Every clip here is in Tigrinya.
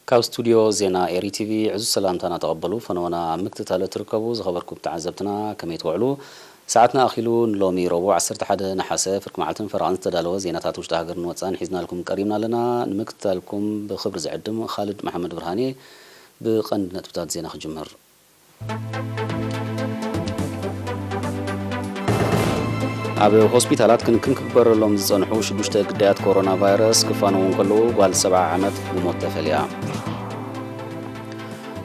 ካብ ስቱድዮ ዜና ኤሪ ቲቪ ዕዙዝ ሰላምታና ተቐበሉ። ፈነወና ኣብ ምክትታል እትርከቡ ዝኸበርኩም ተዓዘብትና ከመይ ትውዕሉ? ሰዓትና ኣኺሉ ንሎሚ ረቡዕ ዓሰርተ ሓደ ነሓሰ ፍርቂ መዓልትን ፈረቓን ዝተዳለወ ዜናታት ውሽጢ ሃገርን ወጻእን ሒዝናልኩም ቀሪብና ኣለና። ንምክትታልኩም ብኽብሪ ዝዕድም ኻልድ መሓመድ ብርሃኔ። ብቐንዲ ነጥብታት ዜና ክጅምር። ኣብ ሆስፒታላት ክንክን ክግበረሎም ዝጸንሑ ሽዱሽተ ግዳያት ኮሮና ቫይረስ ክፋነዉ እንከለዉ፣ ጓል ሰብዓ ዓመት ብሞት ተፈልያ።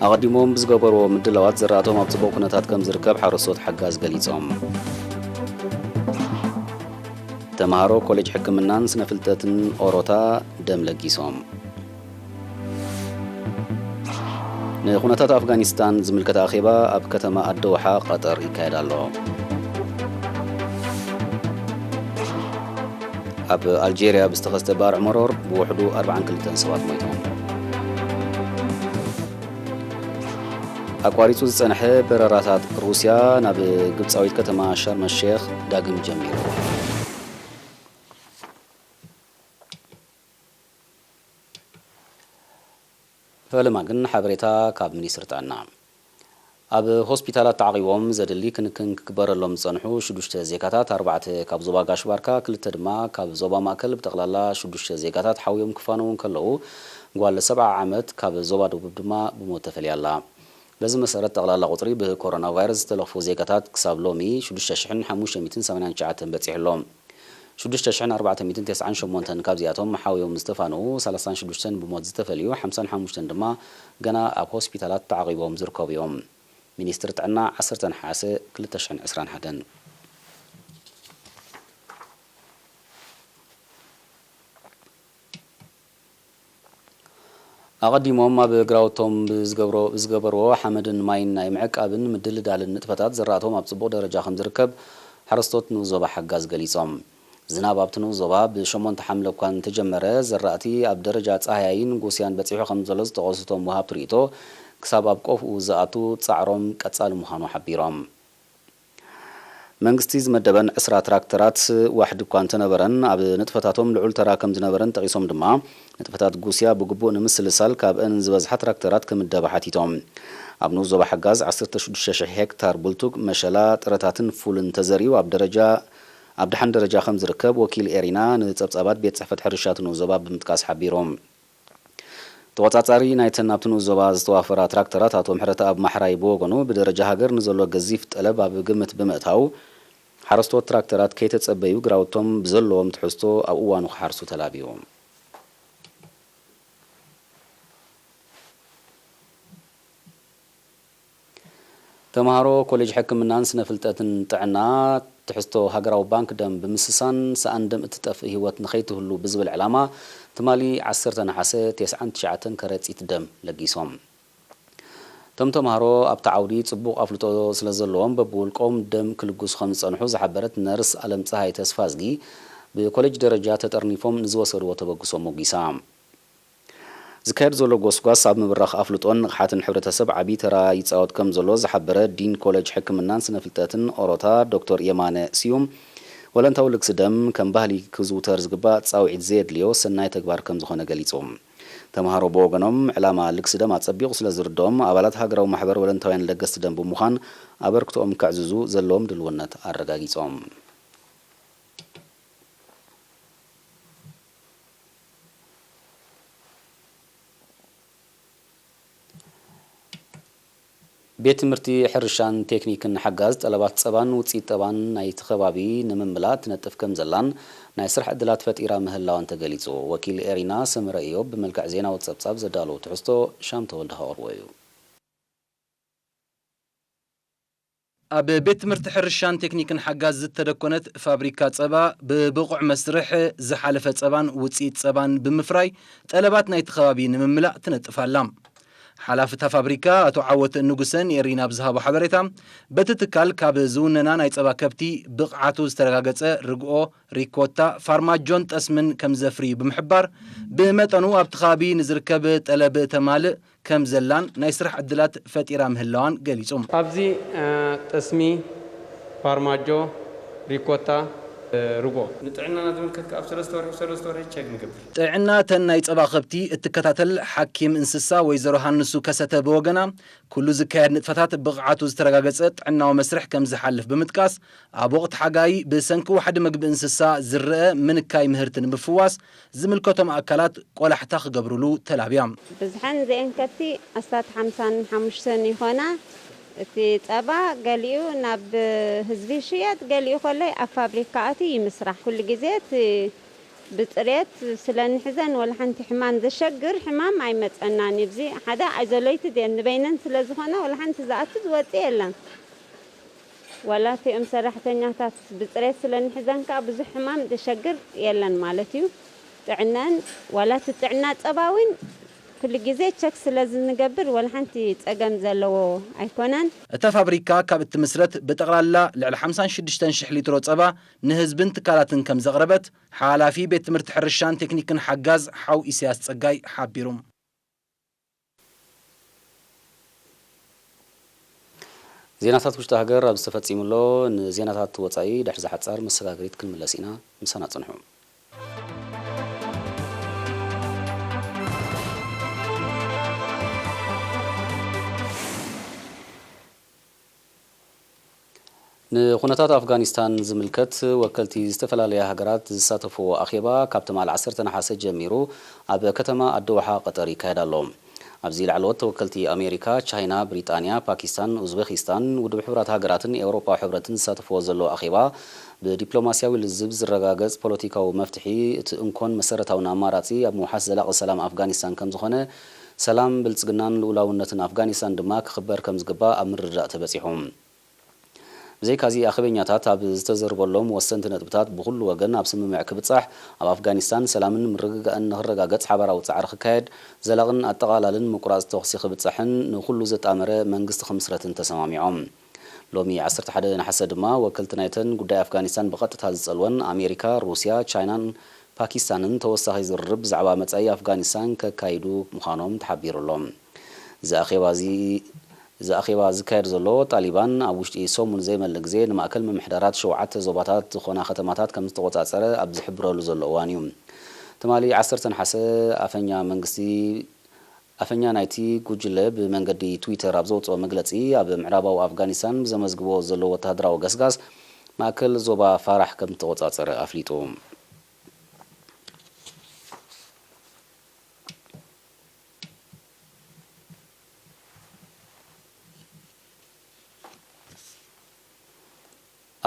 ኣቐዲሞም ብዝገበርዎ ምድላዋት ዘራእቶም ኣብ ጽቡቕ ኩነታት ከም ዝርከብ ሓረስቶት ሓጋዝ ገሊጾም። ተምሃሮ ኮሌጅ ሕክምናን ስነ ፍልጠትን ኦሮታ ደም ለጊሶም። ንኩነታት ኣፍጋኒስታን ዝምልከት ኣኼባ ኣብ ከተማ ኣደውሓ ቀጠር ይካየድ ኣሎ። ኣብ ኣልጄርያ ብዝተኸስተ ባርዕ መሮር ብውሕዱ ኣርባዓን ክልተን ሰባት ሞይቶም። ኣቋሪጹ ዝጸንሐ በረራታት ሩስያ ናብ ግብጻዊት ከተማ ሻርመ ሼኽ ዳግም ጀሚሩ። ፈለማ ግን ሓበሬታ ካብ ሚኒስትሪ ጥዕና። ኣብ ሆስፒታላት ተዓቒቦም ዘድሊ ክንክን ክግበረሎም ዝጸንሑ ሽዱሽተ ዜጋታት፣ ኣርባዕተ ካብ ዞባ ጋሽ ባርካ፣ ክልተ ድማ ካብ ዞባ ማእከል፣ ብጠቕላላ ሽዱሽተ ዜጋታት ሓውዮም ክፋነዉ እንከለዉ፣ ጓል ሰብዓ ዓመት ካብ ዞባ ደቡብ ድማ ብሞት ተፈልያ ኣላ። በዚ መሰረት፣ ጠቕላላ ቁጽሪ ብኮሮና ቫይረስ ዝተለኽፉ ዜጋታት ክሳብ ሎሚ ሽዱሽተ ሽሕን ሓሙሽተ ሚእትን ሰማንያን ትሽዓተን በጺሑ ኣሎ። ሽዱሽተ ሽሕን ኣርባዕተ ሚእትን ተስዓን ሸሞንተን ካብዚኣቶም ሓውዮም ዝተፋነዉ፣ ሰላሳን ሽዱሽተን ብሞት ዝተፈልዩ፣ ሓምሳን ሓሙሽተን ድማ ገና ኣብ ሆስፒታላት ተዓቒቦም ዝርከቡ እዮም። ሚኒስትሪ ጥዕና ዓሰርተ ነሓሰ ክልተ ሽሕን ዕስራን ሓደን። ኣቐዲሞም ኣብ ግራውቶም ብዝገብሮ-፣ ብዝገበርዎ ሓመድን ማይን ናይ ምዕቃብን ምድልዳልን ንጥፈታት ዘራእቶም ኣብ ጽቡቕ ደረጃ ከም ዝርከብ ሓረስቶት ንኡስ ዞባ ሓጋዝ ገሊጾም። ዝናብ ኣብቲ ንኡስ ዞባ ብሸሞንተ ሓምለ እኳ እንተጀመረ፣ ዘራእቲ ኣብ ደረጃ ጻህያይን ጉስያን በጺሑ ከም ዘሎ ዝጠቐሱ እቶም ወሃብቲ ርእይቶ፣ ክሳብ ኣብ ቆፍኡ ዝኣቱ ጻዕሮም ቀጻሊ ምዃኑ ሓቢሮም። መንግስቲ ዝመደበን ዕስራ ትራክተራት ዋሕዲ እኳ እንተነበረን፣ ኣብ ንጥፈታቶም ልዑል ተራ ከም ዝነበረን ጠቒሶም ድማ፣ ንጥፈታት ጉስያ ብግቡእ ንምስልሳል ካብአን ዝበዝሓ ትራክተራት ክምደባ ሓቲቶም። ኣብ ንኡስ ዞባ ሓጋዝ ዓሰርተ ሽዱሽተ ሽሕ ሄክታር ቡልቱግ፣ መሸላ፣ ጥረታትን ፉልን ተዘሪኡ ኣብ ደረጃ፣ ኣብ ደሓን ደረጃ ከም ዝርከብ ወኪል ኤሪና ንጸብጻባት ቤት ጽሕፈት ሕርሻ እቲ ንኡስ ዞባ ብምጥቃስ ሓቢሩ። ተቖጻጻሪ ናይተን ኣብቲ ንኡስ ዞባ ዝተዋፈራ ትራክተራት ኣቶ ምሕረተኣብ ማሕራይ ብወገኑ፣ ብደረጃ ሃገር ንዘሎ ገዚፍ ጠለብ ኣብ ግምት ብምእታው፣ ሓረስቶት ትራክተራት ከይተጸበዩ ግራውቶም ብዘለዎም ትሕዝቶ ኣብ እዋኑ ክሓርሱ ተላብዩ። ተምሃሮ ኮሌጅ ሕክምናን ስነ ፍልጠትን ጥዕና ትሕዝቶ ሃገራዊ ባንክ ደም ብምስሳን ሰኣን ደም እትጠፍእ ህይወት ንኸይትህሉ ብዝብል ዕላማ ትማሊ ዓሰርተ ነሓሰ ተስዓን ትሽዓተን ከረጺት ደም ለጊሶም። እቶም ተምሃሮ ኣብቲ ዓውዲ ጽቡቕ ኣፍልጦ ስለ ዘለዎም በብውልቆም ደም ክልግሱ ከም ዝጸንሑ ዝሓበረት ነርስ ኣለም ጸሃይ ተስፋዝጊ ብኮሌጅ ደረጃ ተጠርኒፎም ንዝወሰድዎ ተበግሶ ሞጊሳ። ዝካየድ ዘሎ ጎስጓስ ኣብ ምብራኽ ኣፍልጦን ንቕሓትን ሕብረተሰብ ዓቢ ተራ ይጻወት ከም ዘሎ ዝሓበረ ዲን ኮሌጅ ሕክምናን ስነ ፍልጠትን ኦሮታ ዶክተር የማነ ስዩም፣ ወለንታዊ ልግሲ ደም ከም ባህሊ ክዝውተር ዝግባእ ጻውዒት ዘየድልዮ ሰናይ ተግባር ከም ዝኾነ ገሊጹ። ተምሃሮ ብወገኖም፣ ዕላማ ልግሲ ደም ኣጸቢቑ ስለ ዝርድኦም፣ ኣባላት ሃገራዊ ማሕበር ወለንታውያን ለገስቲ ደም ብምዃን ኣበርክቶኦም ከዕዝዙ ዘለዎም ድልውነት ኣረጋጊጾም። ቤት ትምህርቲ ሕርሻን ቴክኒክን ሓጋዝ ጠለባት ጸባን ውጽኢት ጸባን ናይቲ ከባቢ ንምምላእ ትነጥፍ ከም ዘላን ናይ ስራሕ ዕድላት ፈጢራ ምህላዋን ተገሊጹ። ወኪል ኤሪና ሰመረ ኢዮብ ብመልክዕ ዜናዊ ጸብጻብ ዘዳለዎ ትሕዝቶ ሻም ተወልደ ከቕርቦ እዩ። ኣብ ቤት ትምህርቲ ሕርሻን ቴክኒክን ሓጋዝ ዝተደኮነት ፋብሪካ ጸባ ብብቑዕ መስርሕ ዝሓለፈ ጸባን ውጽኢት ጸባን ብምፍራይ ጠለባት ናይቲ ከባቢ ንምምላእ ትነጥፍ ኣላ። ሓላፊ እታ ፋብሪካ ኣቶ ዓወት ንጉሰ ንኤሪና ብዝሃቦ ሓበሬታ፣ በቲ ትካል ካብ ዝውነና ናይ ጸባ ከብቲ ብቕዓቱ ዝተረጋገጸ ርግኦ፣ ሪኮታ፣ ፋርማጆን ጠስምን ከም ዘፍርዩ ብምሕባር፣ ብመጠኑ ኣብቲ ከባቢ ንዝርከብ ጠለብ ተማልእ ከም ዘላን ናይ ስራሕ ዕድላት ፈጢራ ምህላዋን ገሊጹ። ኣብዚ፣ እ፣ ጠስሚ፣ ፋርማጆ፣ ሪኮታ፣ ርጎ ንጥዕናና ዝምልከት ከኣ ኣብ ሰለስተ ወርሒ ሰለስተ ወርሒ ቸክ ንገብር። ጥዕና ተን ናይ ጸባ ከብቲ እትከታተል ሓኪም እንስሳ ወይዘሮ ሃንሱ ከሰተ ብወገና፣ ኩሉ ዝካየድ ንጥፈታት ብቕዓቱ ዝተረጋገጸ ጥዕናዊ መስርሕ ከም ዝሓልፍ ብምጥቃስ፣ ኣብ ወቕቲ ሓጋይ ብሰንኪ ዋሕዲ መግቢ እንስሳ ዝረአ ምንካይ ምህርቲ ንምፍዋስ ዝምልከቶም ኣካላት ቆላሕታ ክገብሩሉ ተላብያ። ብዝሐን ዘኤን ከብቲ ኣስታት ሓምሳን ሓሙሽተን ይኾና። እቲ ጸባ ገሊኡ ናብ ህዝቢ ይሽየጥ፣ ገሊኡ ከሎ ኣብ ፋብሪካ ኣትዩ ይምስራሕ። ኩሉ ግዜ እቲ ብጽሬት ስለ ንሕዘን ወላ ሓንቲ ሕማም ዘሸግር ሕማም ኣይመጸናን እዩ። እዚ ሓደ ኣይዞሌትድ እየን ንበይነን ስለ ዝኾነ ወላ ሓንቲ ዝኣቱ ዝወጽእ የለን። ዋላ እቲኦም ሰራሕተኛታት ብፅሬት ስለ ንሕዘን ከዓ ብዙሕ ሕማም ዘሸግር የለን ማለት እዩ። ጥዕነን ዋላ እቲ ጥዕና ፀባ እውን ኩሉ ግዜ ቸክ ስለ ዝንገብር ዋላ ሓንቲ ፀገም ዘለዎ ኣይኮነን። እታ ፋብሪካ ካብ እትምስረት ብጠቕላላ ልዕሊ ሓምሳን ሽዱሽተን ሽሕ ሊትሮ ፀባ ንህዝብን ትካላትን ከም ዘቕረበት ሓላፊ ቤት ትምህርቲ ሕርሻን ቴክኒክን ሓጋዝ ሓው ኢሳያስ ፀጋይ ሓቢሩ። ዜናታት ውሽጢ ሃገር ኣብዚ ተፈጺሙ ኣሎ። ንዜናታት ወጻኢ ድሕሪ ዝሓጻር መሰጋገሪት ክንምለስ ኢና። ምሳና ጽንሑ። ንኹነታት ኣፍጋኒስታን ዝምልከት ወከልቲ ዝተፈላለያ ሃገራት ዝሳተፍዎ ኣኼባ ካብ ትማል ዓሰርተ ነሓሰ ጀሚሩ ኣብ ከተማ ኣደውሓ ቀጠር ይካየድ ኣሎ። ኣብዚ ላዕለዎት ተወከልቲ ኣሜሪካ፣ ቻይና፣ ብሪጣንያ፣ ፓኪስታን፣ ኡዝቤኪስታን፣ ውድብ ሕቡራት ሃገራትን ኤውሮጳዊ ሕብረትን ዝሳተፍዎ ዘለዉ ኣኼባ፣ ብዲፕሎማስያዊ ልዝብ ዝረጋገጽ ፖለቲካዊ መፍትሒ እቲ እንኮን መሰረታውን ኣማራጺ ኣብ ምውሓስ ዘላቒ ሰላም ኣፍጋኒስታን ከምዝኾነ፣ ሰላም፣ ብልጽግናን ልኡላውነትን ኣፍጋኒስታን ድማ ክኽበር ከምዝግባእ ኣብ ምርድዳእ ተበጺሑ። ብዘይካዚ ኣኼበኛታት ኣብ ዝተዘርበሎም ወሰንቲ ነጥብታት ብኹሉ ወገን ኣብ ስምምዕ ክብጻሕ፣ ኣብ ኣፍጋኒስታን ሰላምን ምርግጋእን ንኽረጋገጽ ሓባራዊ ጻዕሪ ክካየድ፣ ዘላቕን ኣጠቓላልን ምቁራጽ ተኹሲ ክብጻሕን ንኹሉ ዘጣመረ መንግስቲ ክምስረትን ተሰማሚዖም። ሎሚ ዓሰርተ ሓደ ነሓሰ ድማ ወከልቲ ናይተን ጉዳይ ኣፍጋኒስታን ብቐጥታ ዝጸልወን ኣሜሪካ፣ ሩስያ፣ ቻይናን ፓኪስታንን ተወሳኺ ዝርርብ ብዛዕባ መጻኢ ኣፍጋኒስታን ከካይዱ ምዃኖም ተሓቢሩ ኣሎ። እዚ ኣኼባ እዚ እዚ ኣኼባ ዝካየድ ዘሎ ጣሊባን ኣብ ውሽጢ ሰሙን ዘይመልእ ግዜ ንማእከል ምምሕዳራት ሸውዓተ ዞባታት ዝኾና ከተማታት ከም ዝተቖጻጸረ ኣብ ዝሕብረሉ ዘሎ እዋን እዩ። ትማሊ ዓሰርተ ነሓሰ ኣፈኛ መንግስቲ ኣፈኛ ናይቲ ጉጅለ ብመንገዲ ትዊተር ኣብ ዘውፅኦ መግለፂ ኣብ ምዕራባዊ ኣፍጋኒስታን ብዘመዝግቦ ዘሎ ወታደራዊ ገስጋስ ማእከል ዞባ ፋራሕ ከም ዝተቖጻጸረ ኣፍሊጡ።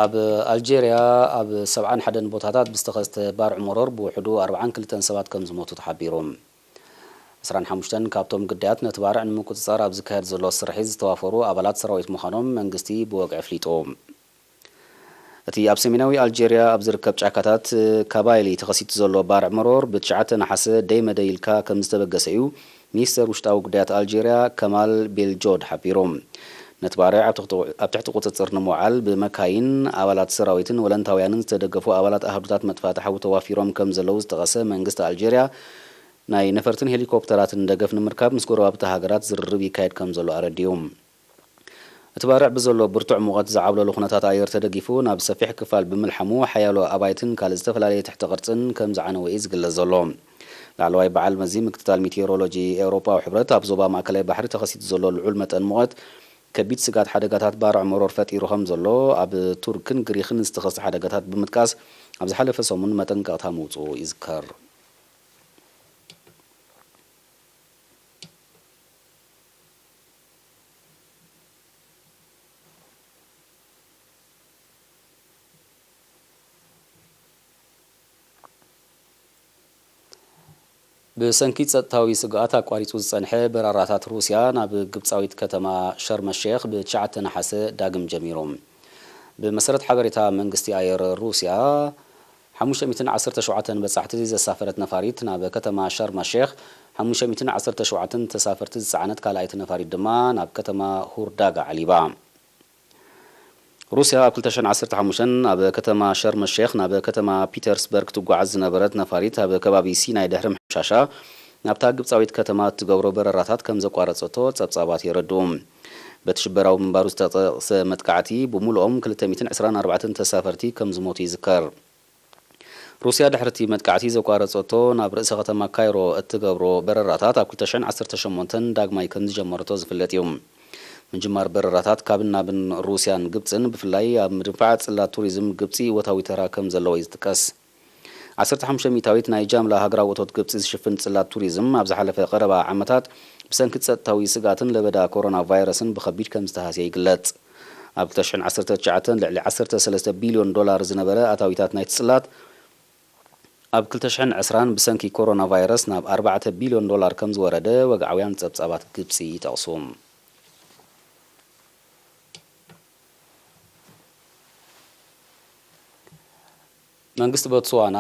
ኣብ ኣልጀርያ ኣብ ሰብዓን ሓደን ቦታታት ብዝተኸስተ ባርዕ መሮር ብውሕዱ ኣርብዓን ክልተን ሰባት ከም ዝሞቱ ተሓቢሩ። ዕስራን ሓሙሽተን ካብቶም ግዳያት ነቲ ባርዕ ንምቁጽጻር ኣብ ዝካየድ ዘሎ ስርሒት ዝተዋፈሩ ኣባላት ሰራዊት ምዃኖም መንግስቲ ብወግዒ ኣፍሊጡ። እቲ ኣብ ሰሜናዊ ኣልጀርያ ኣብ ዝርከብ ጫካታት ካባይሊ ተኸሲቱ ዘሎ ባርዕ መሮር ብትሽዓተ ነሓሰ ደይ መደይ ኢልካ ከም ዝተበገሰ እዩ ሚኒስተር ውሽጣዊ ጉዳያት ኣልጀርያ ከማል ቤልጆድ ሓቢሩ። ነቲ ባርዕ ኣብ ትሕቲ ቁጽጽር ንምውዓል ብመካይን ኣባላት ሰራዊትን ወለንታውያንን ዝተደገፉ ኣባላት ኣሃዱታት መጥፋእቲ ሓዊ ተዋፊሮም ከም ዘለዉ ዝጠቐሰ መንግስቲ ኣልጀርያ፣ ናይ ነፈርትን ሄሊኮፕተራትን ደገፍ ንምርካብ ምስ ጎረባብቲ ሃገራት ዝርርብ ይካየድ ከም ዘሎ ኣረዲኡ። እቲ ባርዕ ብዘሎ ብርቱዕ ሙቐት ዝዓብለሉ ኩነታት ኣየር ተደጊፉ ናብ ሰፊሕ ክፋል ብምልሓሙ ሓያሎ ኣባይትን ካልእ ዝተፈላለየ ትሕተ ቅርጽን ከም ዝዓነወ እዩ ዝግለጽ ዘሎ። ላዕለዋይ በዓል መዚ ምክትታል ሚቴዎሮሎጂ ኤውሮጳዊ ሕብረት ኣብ ዞባ ማእከላይ ባሕሪ ተኸሲቱ ዘሎ ልዑል መጠን ሙቐት ከቢድ ስጋት ሓደጋታት ባርዕ መሮር ፈጢሩ ከም ዘሎ ኣብ ቱርክን ግሪኽን ዝተኸስተ ሓደጋታት ብምጥቃስ ኣብ ዝሓለፈ ሰሙን መጠንቀቕታ ምውጽኡ ይዝከር። ብሰንኪ ጸጥታዊ ስግኣት ኣቋሪጹ ዝጸንሐ በራራታት ሩስያ ናብ ግብጻዊት ከተማ ሸርመ ሼኽ ብትሽዓተ ነሓሰ ዳግም ጀሚሩ። ብመሰረት ሓበሬታ መንግስቲ ኣየር ሩስያ፣ ሓሙሽተ ሚእትን ዓሰርተ ሸውዓተን በጻሕቲ ዘሳፈረት ነፋሪት ናብ ከተማ ሻርማ ሼኽ፣ ሓሙሽተ ሚእትን ዓሰርተ ሸውዓተን ተሳፈርቲ ዝጸዓነት ካልኣይቲ ነፋሪት ድማ ናብ ከተማ ሁርዳጋ ዓሊባ። ሩስያ ኣብ ክልተ ሽሕን ዓሰርተ ሓሙሽተን ኣብ ከተማ ሸርመ ሼኽ ናብ ከተማ ፒተርስበርግ ትጓዓዝ ዝነበረት ነፋሪት ኣብ ከባቢ ሲናይ ድሕሪ ምሕምሻሻ ናብታ ግብጻዊት ከተማ እትገብሮ በረራታት ከም ዘቋረጸቶ ጸብጻባት የረድኡ። በቲ ሽበራዊ ምንባሩ ዝተጠቕሰ መጥቃዕቲ ብምሉኦም ክልተ ሚእትን ዕስራን ኣርባዕተን ተሳፈርቲ ከም ዝሞቱ ይዝከር። ሩስያ ድሕርቲ መጥቃዕቲ ዘቋረጸቶ ናብ ርእሰ ከተማ ካይሮ እትገብሮ በረራታት ኣብ ክልተ ሽሕን ዓሰርተ ሸሞንተን ዳግማይ ከም ዝጀመረቶ ዝፍለጥ እዩ። ምጅማር በረራታት ካብን ናብን ሩስያን ግብጽን ብፍላይ ኣብ ምድንፋዕ ጽላት ቱሪዝም ግብጺ እወታዊ ተራ ከም ዘለዎ እዩ ዝጥቀስ። ዓሰርተ ሓሙሽተ ሚእታዊት ናይ ጃምላ ሃገራዊ እቶት ግብጺ ዝሽፍን ጽላት ቱሪዝም ኣብ ዝሓለፈ ቀረባ ዓመታት ብሰንኪ ጸጥታዊ ስግኣትን ለበዳ ኮሮና ቫይረስን ብኸቢድ ከም ዝተሃስየ ይግለጽ። ኣብ ክልተ ሽሕን ዓሰርተ ትሽዓተን ልዕሊ ዓሰርተ ሰለስተ ቢልዮን ዶላር ዝነበረ ኣታዊታት ናይቲ ጽላት ኣብ ክልተ ሽሕን ዕስራን ብሰንኪ ኮሮና ቫይረስ ናብ ኣርባዕተ ቢልዮን ዶላር ከም ዝወረደ ወግዓውያን ጸብጻባት ግብጺ ይጠቕሱ። መንግስቲ ቦትስዋና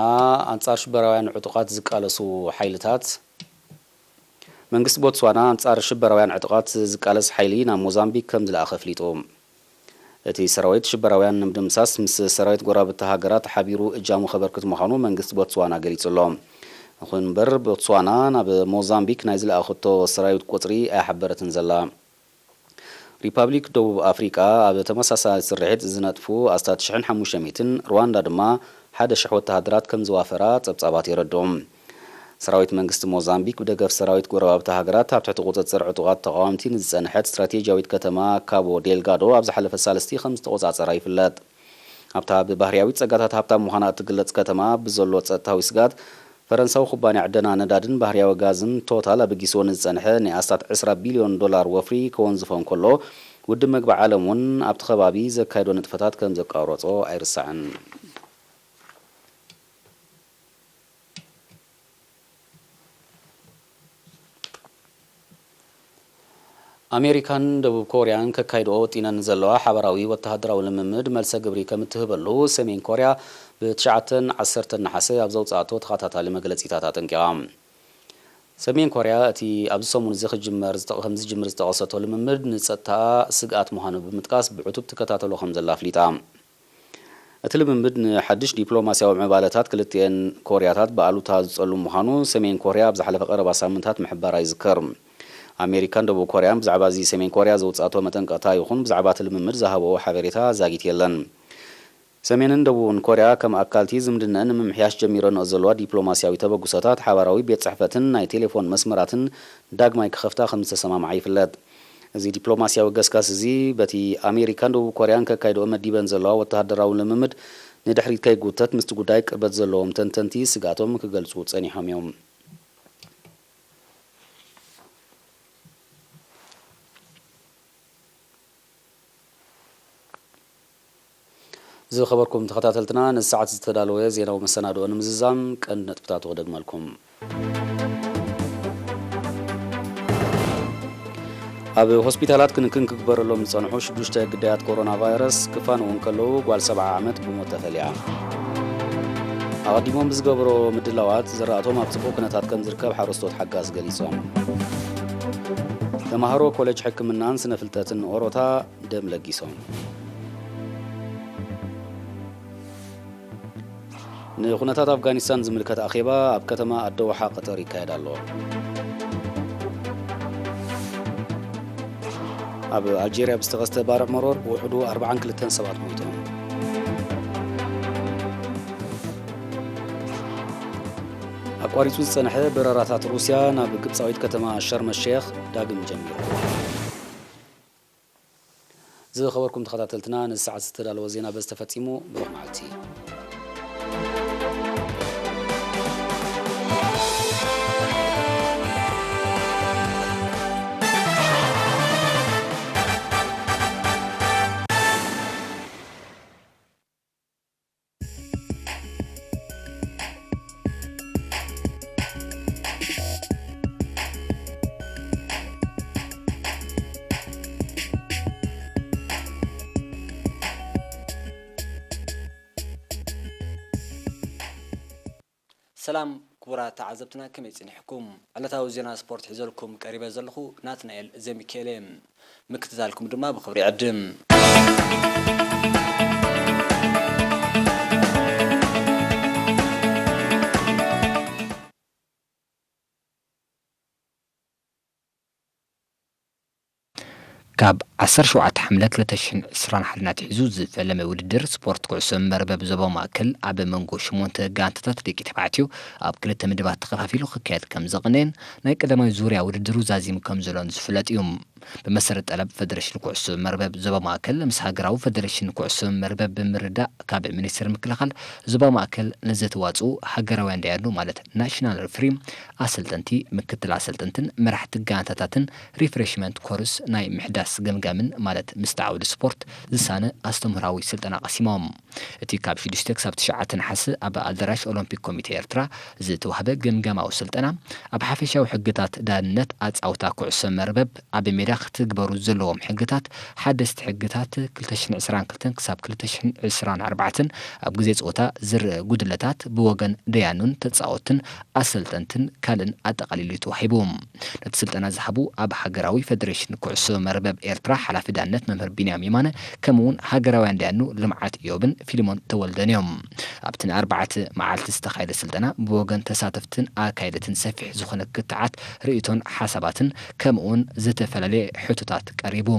ኣንጻር ሽበራውያን ዕጡቓት ዝቃለሱ ሓይልታት መንግስቲ ቦትስዋና ኣንጻር ሽበራውያን ዕጡቓት ዝቃለስ ሓይሊ ናብ ሞዛምቢክ ከም ዝለኣኸ ኣፍሊጡ። እቲ ሰራዊት ሽበራውያን ንምድምሳስ ምስ ሰራዊት ጎረባብቲ ሃገራት ሓቢሩ እጃሙ ከበርክት ምዃኑ መንግስቲ ቦትስዋና ገሊጹ ኣሎ። ይኹን እምበር ቦትስዋና ናብ ሞዛምቢክ ናይ ዝለኣኸቶ ሰራዊት ቁጽሪ ኣይሓበረትን ዘላ። ሪፓብሊክ ደቡብ ኣፍሪቃ ኣብ ተመሳሳሊ ስርሒት ዝነጥፉ ኣስታት ሽሕን ሓሙሽተ ሚእትን፣ ሩዋንዳ ድማ ሓደ ሽሕ ወተሃደራት ከም ዝዋፈራ ጸብጻባት የረድኡ። ሰራዊት መንግስቲ ሞዛምቢክ ብደገፍ ሰራዊት ጎረባብቲ ሃገራት ኣብ ትሕቲ ቁጽጽር ዕጡቓት ተቓወምቲ ንዝጸንሐት ስትራቴጂያዊት ከተማ ካቦ ዴልጋዶ ኣብ ዝሓለፈ ሳልስቲ ከም ዝተቆጻጸራ ይፍለጥ። ኣብታ ብባህርያዊ ጸጋታት ሃብታም ምዃና እትግለጽ ከተማ ብዘሎ ጸጥታዊ ስግኣት ፈረንሳዊ ኩባንያ ዕደና ነዳድን ባህርያዊ ጋዝን ቶታል ኣበጊስዎ ንዝጸንሐ ናይ ኣስታት ዕስራ ቢልዮን ዶላር ወፍሪ ከወንዝፎ እንከሎ፣ ውድብ መግቢ ዓለም እውን ኣብቲ ከባቢ ዘካየዶ ንጥፈታት ከም ዘቋረጾ ኣይርሳዕን። ኣሜሪካን ደቡብ ኮርያን ከካይድኦ ወጢነን ዘለዋ ሓባራዊ ወተሃደራዊ ልምምድ መልሰ ግብሪ ከም እትህበሉ ሰሜን ኮርያ ብትሽዓተን ዓሰርተን ነሓሰ ኣብ ዘውፅኣቶ ተኸታታሊ መግለፂታት ኣጠንቂቓ። ሰሜን ኮርያ እቲ ኣብዚ ሰሙን እዚ ክጅመር ዝጠ-፣ ከም ዝጅምር ዝጠቐሰቶ ልምምድ ንፀጥታ ስግኣት ምዃኑ ብምጥቃስ ብዕቱብ ትከታተሎ ከም ዘላ ኣፍሊጣ። እቲ ልምምድ ንሓድሽ ዲፕሎማስያዊ ምዕባለታት ክልቲኤን ኮርያታት ብኣሉታ ዝጸሉ ምዃኑ ሰሜን ኮርያ ኣብ ዝሓለፈ ቀረባ ሳምንታት ምሕባራ ይዝከር። ኣሜሪካን ደቡብ ኮርያን ብዛዕባ እዚ ሰሜን ኮርያ ዘውጻእቶ መጠንቀቕታ ይኹን ብዛዕባ እቲ ልምምድ ዝሃብኦ ሓበሬታ ዛጊት የለን። ሰሜንን ደቡብን ኮርያ ከም ኣካልቲ ዝምድነአን ንምምሕያሽ ጀሚረንኦ ዘለዋ ዲፕሎማስያዊ ተበግሶታት ሓባራዊ ቤት ጽሕፈትን ናይ ቴሌፎን መስመራትን ዳግማይ ክኸፍታ ከም ዝተሰማምዓ ይፍለጥ። እዚ ዲፕሎማስያዊ ገስጋስ እዚ በቲ ኣሜሪካን ደቡብ ኮርያን ከካይድኦ መዲበን ዘለዋ ወተሃደራዊ ልምምድ ንድሕሪት ከይጉተት ምስቲ ጉዳይ ቅርበት ዘለዎም ተንተንቲ ስግኣቶም ክገልጹ ጸኒሖም እዮም። ዝኸበርኩም ተኸታተልትና፣ ነዚ ሰዓት ዝተዳለወ ዜናዊ መሰናድኦ ንምዝዛም ቀንዲ ነጥብታቱ ክደግመልኩም። ኣብ ሆስፒታላት ክንክን ክግበረሎም ዝጸንሑ ሽዱሽተ ግዳያት ኮሮና ቫይረስ ክፋነዉ እንከለዉ፣ ጓል ሰብዓ ዓመት ብሞት ተፈልያ። ኣቐዲሞም ብዝገበሮ ምድላዋት፣ ዝራእቶም ኣብ ጽቡቕ ኩነታት ከም ዝርከብ ሓረስቶት ሓጋዝ ገሊጾም። ተማሃሮ ኮሌጅ ሕክምናን ስነ ፍልጠትን ኦሮታ ደም ለጊሶም። ንኩነታት ኣፍጋኒስታን ዝምልከት ኣኼባ ኣብ ከተማ ኣደውሓ ቀጠር ይካየድ ኣሎ። ኣብ ኣልጄርያ ብዝተኸስተ ባርዕ መሮር ብውሕዱ ኣርባዓን ክልተን ሰባት ሞይቶም። ኣቋሪጹ ዝጸንሐ በረራታት ሩስያ ናብ ግብጻዊት ከተማ ሸርመ ሼኽ ዳግም ጀሚሩ። ዝኸበርኩም ተኸታተልትና፣ ነዚ ሰዓት ዝተዳለወ ዜና በዚ ተፈጺሙ። ብሩኽ መዓልቲ። ሰላም ክቡራት ተዓዘብትና፣ ከመይ ጸኒሕኩም? ዕለታዊ ዜና ስፖርት ሒዘልኩም ቀሪበ ዘለኹ ናትናኤል ዘሚካኤል እየ። ምክትታልኩም ድማ ብኽብሪ ይዕድም። ካብ ዓሰርተ ሸውዓተ ሓምለ ክልተ ሽሕን ዕስራን ሓደን ኣትሒዙ ዝፈለመ ውድድር ስፖርት ኩዕሶ መርበብ ዞባ ማእከል ኣብ መንጎ ሸሞንተ ጋንታታት ደቂ ተባዕትዮ ኣብ ክልተ ምድባት ተኸፋፊሉ ክካየድ ከም ዝቐነየን ናይ ቀዳማይ ዙርያ ውድድሩ ዛዚሙ ከም ዘሎን ዝፍለጥ እዩ። ብመሰረት ጠለብ ፈደረሽን ኩዕሶ መርበብ ዞባ ማእከል ምስ ሃገራዊ ፈደረሽን ኩዕሶ መርበብ ብምርዳእ ካብ ሚኒስቴር ምክልኻል ዞባ ማእከል ንዘተዋፅኡ ሃገራውያን ደያኑ ማለት ናሽናል ሪፍሪ ኣሰልጠንቲ፣ ምክትል ኣሰልጠንትን መራሕቲ ጋንታታትን ሪፍሬሽመንት ኮርስ ናይ ምሕዳስ ገምጋምን ማለት ምስቲ ዓውዲ ስፖርት ዝሳነ ኣስተምህራዊ ስልጠና ቀሲሞም። እቲ ካብ ሽዱሽተ ክሳብ ትሽዓተ ነሓሰ ኣብ ኣዳራሽ ኦሎምፒክ ኮሚቴ ኤርትራ ዝተዋህበ ገምጋማዊ ስልጠና ኣብ ሓፈሻዊ ሕግታት ዳንነት ኣጻውታ ኩዕሶ መርበብ ኣብ ሜዳ ክትግበሩ ዘለዎም ሕግታት ሓደስቲ ሕግታት ክልተ ሽሕን ዕስራን ክልተን ክሳብ ክልተ ሽሕን ዕስራን ኣርባዕተን ኣብ ግዜ ጸወታ ዝረአ ጉድለታት ብወገን ደያኑን ተጻወትን ኣሰልጠንትን ካልእን ኣጠቓሊሉ እዩ ተዋሂቡ። ነቲ ስልጠና ዝሃቡ ኣብ ሃገራዊ ፈደሬሽን ኩዕሶ መርበብ ኤርትራ ሓላፊ ዳነት መምህር ቢንያም የማነ ከምኡውን ሃገራውያን ደያኑ ልምዓት ኢዮብን ፊልሞን ተወልደን እዮም። ኣብቲ ንኣርባዕተ መዓልቲ ዝተኻየደ ስልጠና ብወገን ተሳተፍትን ኣካየደትን ሰፊሕ ዝኾነ ክትዓት ርእይቶን ሓሳባትን ከምኡውን ዝተፈላለየ ሕቶታት ቀሪቡ።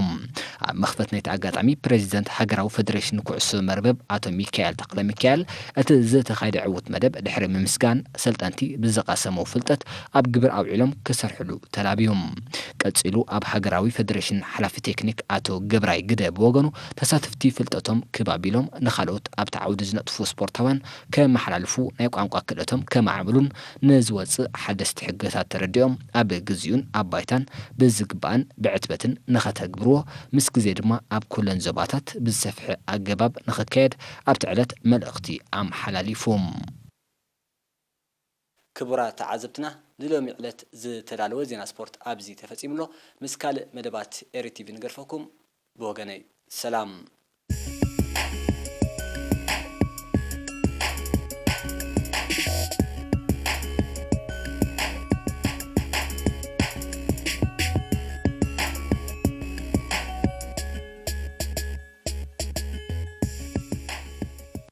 ኣብ መኽፈት ናይቲ ኣጋጣሚ ፕሬዚደንት ሃገራዊ ፈደሬሽን ኩዕሶ መርበብ ኣቶ ሚካኤል ተኽለ ሚካኤል እቲ ዝተኻየደ ዕዉት መደብ ድሕሪ ምምስጋን ሰልጠንቲ ብዝቐሰሞ ፍልጠት ኣብ ግብር ኣውዒሎም ክሰርሕሉ ተላብዩ። ቀጺሉ ኣብ ሃገራዊ ፈደሬሽን ሓላፊ ቴክኒክ ኣቶ ገብራይ ግደ ብወገኑ ተሳተፍቲ ፍልጠቶም ክብ ኣቢሎም ንኻልኦት ኣብቲ ዓውዲ ዝነጥፉ ስፖርታውያን ከመሓላልፉ ናይ ቋንቋ ክእለቶም ከማዕብሉን ንዝወፅእ ሓደስቲ ሕግታት ተረዲኦም ኣብ ግዚኡን ኣብ ባይታን ብዝግባእን ብዕትበትን ንኸተግብርዎ ምስ ግዜ ድማ ኣብ ኩለን ዞባታት ብዝሰፍሐ ኣገባብ ንኽካየድ ኣብቲ ዕለት መልእኽቲ ኣመሓላሊፉ። ክቡራት ተዓዘብትና ንሎሚ ዕለት ዝተዳለወ ዜና ስፖርት ኣብዚ ተፈጺሙ ኣሎ። ምስ ካልእ መደባት ኤሪ ቲቪ ንገድፈኩም። ብወገነይ ሰላም።